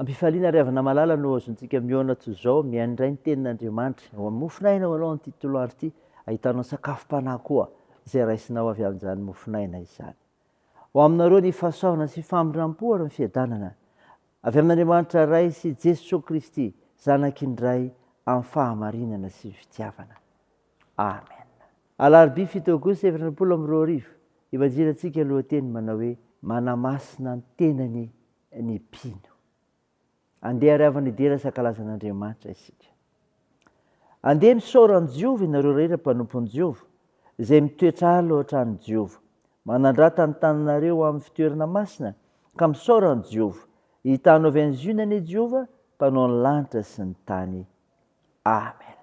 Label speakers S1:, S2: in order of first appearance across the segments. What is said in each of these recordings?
S1: Am-pifaliana ry havana malala no azontsika mihaona toy izao, mihaino indray ny tenin'Andriamanitra. Ao amin'ny mofon'aina ho anao amin'ity toloandro ity, ahitanao sakafom-panahy koa izay raisinao avy amin'izany mofon'aina izany. Ho aminareo ny fahasoavana sy famindram-po ary ny fiadanana avy amin'Andriamanitra Ray sy Jesoa Kristy, Zanaky ny Ray, amin'ny fahamarinana sy fitiavana. Amen. Alarobia 7 aogositra 2024, Ibanjinantsika lohateny manao hoe Manamasina ny tenany ny mpino. Andeha ary havana hidera sy hankalaza an'Andriamanitra isika. Andeha misaora an'i Jehovah ianareo rehetra mpanompon'i Jehovah, izay mitoetra alo hatrany Jehovah. Manandrata ny tananareo amin'ny fitoerana masina, ka misaora an'i Jehovah. Hitanao avy any Ziona anie Jehovah, Mpanao ny lanitra sy ny tany. Amen.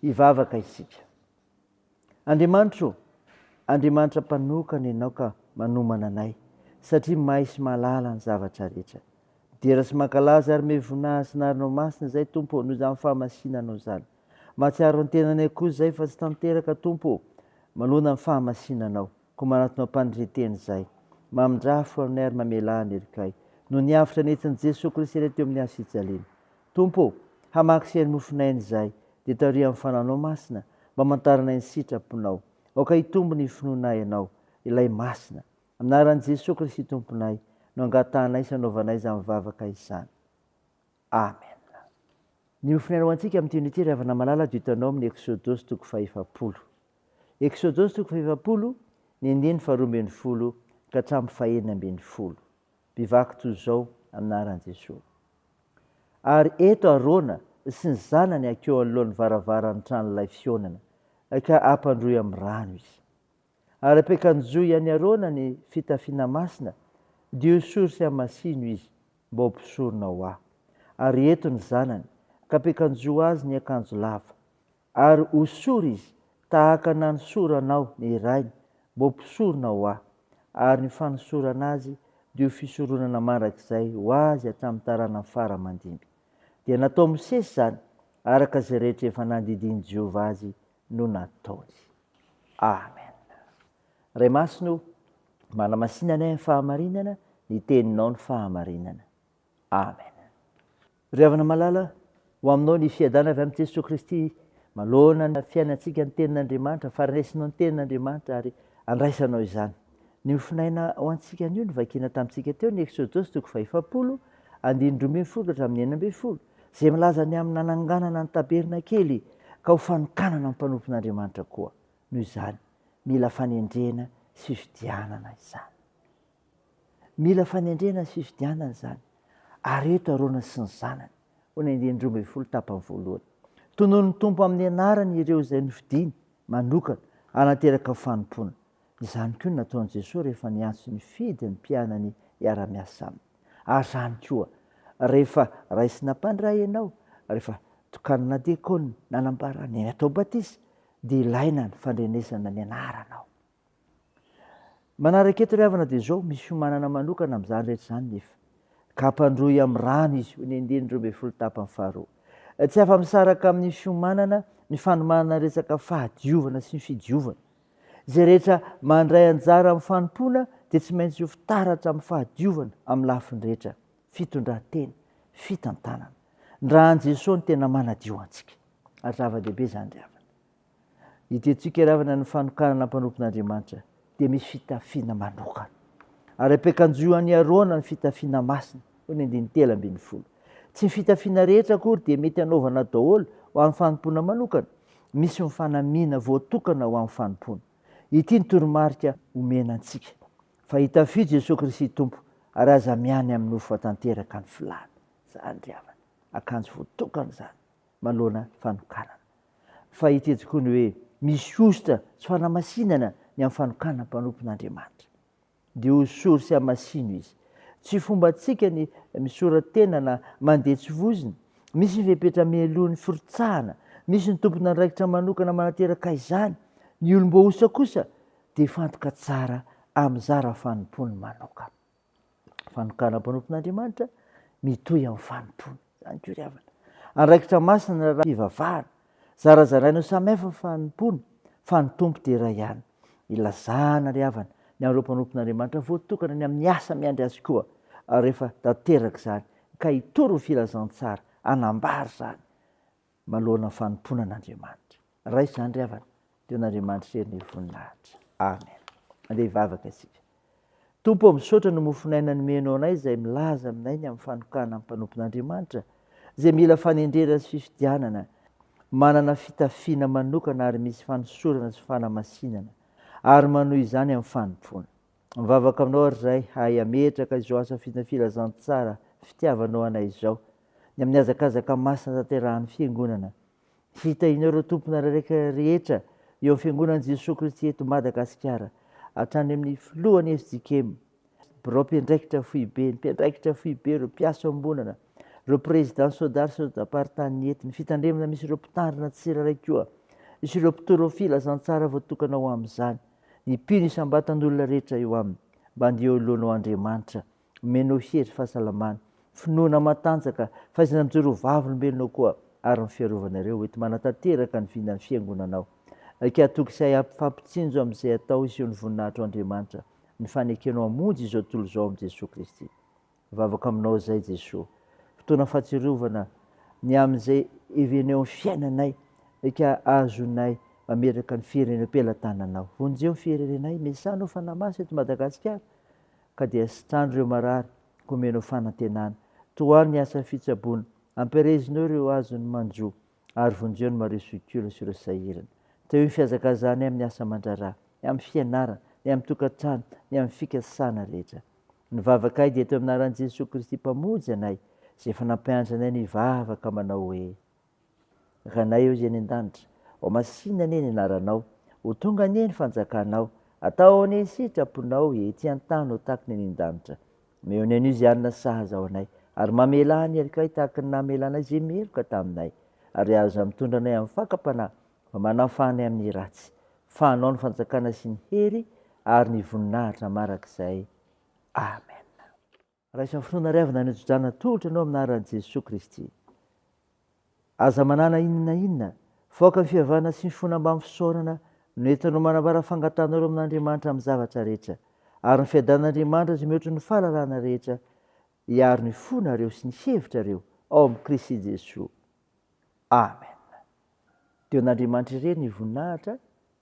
S1: Hivavaka isika. Andriamanitra ô, Andriamanitra mpanokana Ianao ka manomana anay, satria mahay sy mahalala ny zavatra rehetra. Midera sy mankalaza ary me voninahitra sy anaranao masina izay Tompo ô, noho izany fahamasinanao izany. Mahatsiaro ny tenanay koa izay fa tsy tanteraka Tompo ô, manoloana ny fahamasinanao, koa manatona am-panirian-tena izay. Mamindrafo aminay ary mamelà ny helokay, noho ny avotra nentin'i Jesoa Kristy anay teo amin'ny hazo fijaliana. Tompo ô, hamaky sy haino mofon'aina izahay, dia tariho amin'ny Fananao Masina, mba hamantaranay ny sitraponao. Aoka hitombo ny finoanay Anao, Ilay Masina. Amin'ny anaran'i Jesoa Kristy Tomponay, no angatahanay sy anaovanay izany vavaka izany. Amena. Ny mofon'aina ho antsika amin'ity anio ity, ry havana malala, dia hitanao amin'ny Eksodosy toko fahefapolo. Eksodosy toko fahefapolo, ny andininy faharoa ambinifolo ka hatramin'ny fahenina ambinifolo. Mpivaky toy izao amin'ny anaran'i Jesoa. Ary eto Arona sy ny zanany hankeo anoloan'ny varavaran'ny tranolay fihaonana, ka hampandroy amin'ny rano izy. Ary ampiakanjoy an'i Arona ny fitafiana masina, dia hosory sy hamasino izy, mba ho mpisorona ho Ahy. Ary eto ny zanany, ka ampiakanjoa azy ny akanjo lava. Ary hosory izy, tahaka nanosoranao ny rainy, mba ho mpisorona ho Ahy. Ary ny fanosorana azy dia ho fisoronana mandrakizay ho azy hatramin'ny taranany fara aman-dimby. Dia natao Mosesy izany, araka izay rehetra efa nandidian'i Jehovah azy no nataony. Amen. Ray Masina o, manamasina anay amin'ny fahamarinana, ny teninao ny fahamarinana. Amen. Ry havana malala, ho aminao ny fiadanana avy amin'i Jesoa Kristy manoloana ny fiainantsika ny Tenin'Andriamanitra, faharenesinao ny Tenin'Andriamanitra ary andraisanao izany. Ny mofonaina ho antsika anio no vakiana tamintsika teo ny Eksodosy toko fahefapolo, andininy 12 ka hatramin'ny 16, izay milaza ny amin'ny nananganana ny tabernakely ka ho fanokanana ny mpanompon'Andriamanitra koa. Noho izany, mila fanendrena sy fifidianana izany. Mila fanendrena sy fifidianana izany. Ary eto Arona sy ny zanany, hoy ny andininy 12 tapany voalohany. Tononin'ny Tompo amin'ny anarany ireo izay nofidiny manokana hanateraka fanompoana. Izany koa no nataon'i Jesoa rehefa niantso nifidy ny mpianany hiara-miasa aminy. Ary izany koa, rehefa raisina mpandray ianao, rehefa tokanana diakona, nanambara ny atao batisa, dia ilaina ny fandrenesana ny anaranao. Manaraka eto ry havana dia izao, misy fiomanana manokana amin'izany rehetra izany nefa. Ka ampandroy amin'ny rano izy, hoy ny andininy 12 tapany faharoa. Tsy afa-misaraka amin'ny fiomanana ny fanomanana resaka fahadiovana sy ny fidiovana. Izay rehetra mandray anjara amin'ny fanompoana dia tsy maintsy ho fitaratra amin'ny fahadiovana amin'ny lafiny rehetra, fitondran-tena, fitantanana. Ny ran'i Jesoa no tena manadio antsika. Ary zava-dehibe izany ry havana. Ity ravana ny fanokanana mpanompon'Andriamanitra dia misy fitafiana manokana. Ary ampiakanjoy an'i Arona ny fitafiana masina, hoy ny andininy 13. Tsy ny fitafiana rehetra akory dia mety hanaovana daholo ho an'ny fanompoana manokana. Misy ny fanamiana voatokana ho an'ny fanompoana. Ity ny toromarika omena antsika, Fa itafio Jesoa Kristy Tompo, ary aza miany amin'ny nofo fa tanteraka ny filàna. Izany ry havana, akanjo voatokana izany manoloana fanokanana. Fa hita eto koa ny hoe misy hosotra sy fanamasinana ny amin'ny fanokanana mpanompon'Andriamanitra. Dia hosory sy hamasino izy. Tsy fombantsika ny misora-tena na mandeha tsy vozona. Misy ny fepetra mialoha ny firotsahana, misy ny tompon'andraikitra manokana manateraka izany. Ny olom-boahosotra kosa dia hifantoka tsara amin'ny zara fanompoany manokana. Fanokanam-panompon'Andriamanitra mitohy amin'ny fanompoana. Izany koa ry havana. Andraikitra masina ny raharaham-pivavahana. Zarazaraina ho samy hafa ny fanompoana, fa ny Tompo dia iray ihany. Ilazana ry havana ny amin'ireo mpanompon'Andriamanitra voatokana ny amin'ny asa miandry azy koa rehefa tanteraka izany, ka hitory ny filazantsara, hanambara izany. Manoloana ny fanompoana an'Andriamanitra. Raiso izany ry havana, dia ho an'Andriamanitra irery ny voninahitra. Amen. Andeha hivavaka isika. Tompo ô, misaotra ny mofon'aina nomenao anay izay milaza aminay ny amin'ny fanokana ny mpanompon'Andriamanitra, izay mila fanendrena sy fifidianana, manana fitafiana manokana ary misy fanosorana sy fanamasinana, ary manohy izany amin'ny fanompoana. Mivavaka aminao ary izahay hahay hametraka izao asa filazantsara fitiavanao anay izao, ny amin'ny hazakazaka masina tanterahan'ny Fiangonana. Hitahianao ireo tompon'andraikitra rehetra eo amin'ny Fiangonan'i Jesoa Kristy eto Madagasikara, hatrany amin'ny filohan'ny fjkm, birao mpiandraikitra foibe, ny mpiandraikitra foibe, ireo mpiasa iombonana, Ireo Prezidà Sodary sy Sodam-paritany eto, ny fitandremana misy ireo mpitandrina tsirairay koa, sy ireo mpitory filazantsara voatokana ho amin'izany, ny mpino isam-batan'olona rehetra eo aminy, mba handeha eo anoloanao Andriamanitra, omenao hery, fahasalamana, finoana matanjaka, fahaizana mijoro ho vavolombelonao koa, ary ny fiarovanareo hoenti-manatanteraka ny vinan'ny Fiangonanao. Aika hatoky sy hahay hampifampitsinjo amin'izay atao hiseho ny voninahitrao Andriamanitra, ny fanekenao hamonjy izao tontolo izao amin'i Jesoa Kristy. Mivavaka aminao izay Jesoa. Fotoana fahatsiarovana ny amin'izay heverina eo amin'ny fiainanay ka ahazoanay mametraka ny firenena eo am-pelatananao. Vonjeo ny firenenay, mesahanao Fanahy Masina eto Madagasikara ka dia sitrano ireo marary ka omenao fanantenana. Tohano ny asa fitsaboana, ampirezinao ireo azon'ny manjo ary vonjeo ny marisokiola sy ireo sahirana. Teo ny fihazakazahanay amin'ny asa aman-draharaha, ny amin'ny fianarana, ny amin'ny tokantrano, ny amin'ny fikasana rehetra. Ny vavakay dia eto amin'ny anaran'i Jesoa Kristy Mpamonjy anay, izay efa nampianatra anay ny hivavaka manao hoe, Ranay eo izay any an-danitra, ho masina anie ny anaranao, ho tonga anie ny fanjakanao, atao anie ny sitraponao ety an-tany ho tahaka ny any an-danitra. Omeo anay anio izay hanina sahaza ho anay, ary mamelà ny helokay tahaka ny namelanay izay meloka taminay, ary aza mitondra anay amin'ny fakam-panahy, fa manafaha anay amin'ny ratsy. Fa anao ny fanjakana sy ny hery ary ny voninahitra marak'izay. Amen. Raiso amin'ny finoana ry havana ny tso-drano atolotra anao amin'ny anaran'i Jesoa Kristy. Aza manana inona na inona, fa aoka ny fihavanana sy ny finoana mbamin'ny fisaorana no entinao manambara fangatahanareo amin'Andriamanitra amin'ny zavatra rehetra. Ary ny fiadanan'Andriamanitra izay mihoatra ny fahalalana rehetra hiaro ny fonareo sy ny hevitrareo ao amin'i Kristy Jesoa. Amen. Dia ho an'Andriamanitra irery ny voninahitra,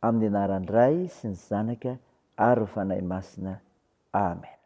S1: amin'ny anaran'ny Ray sy ny Zanaka ary ny Fanahy Masina. Amen.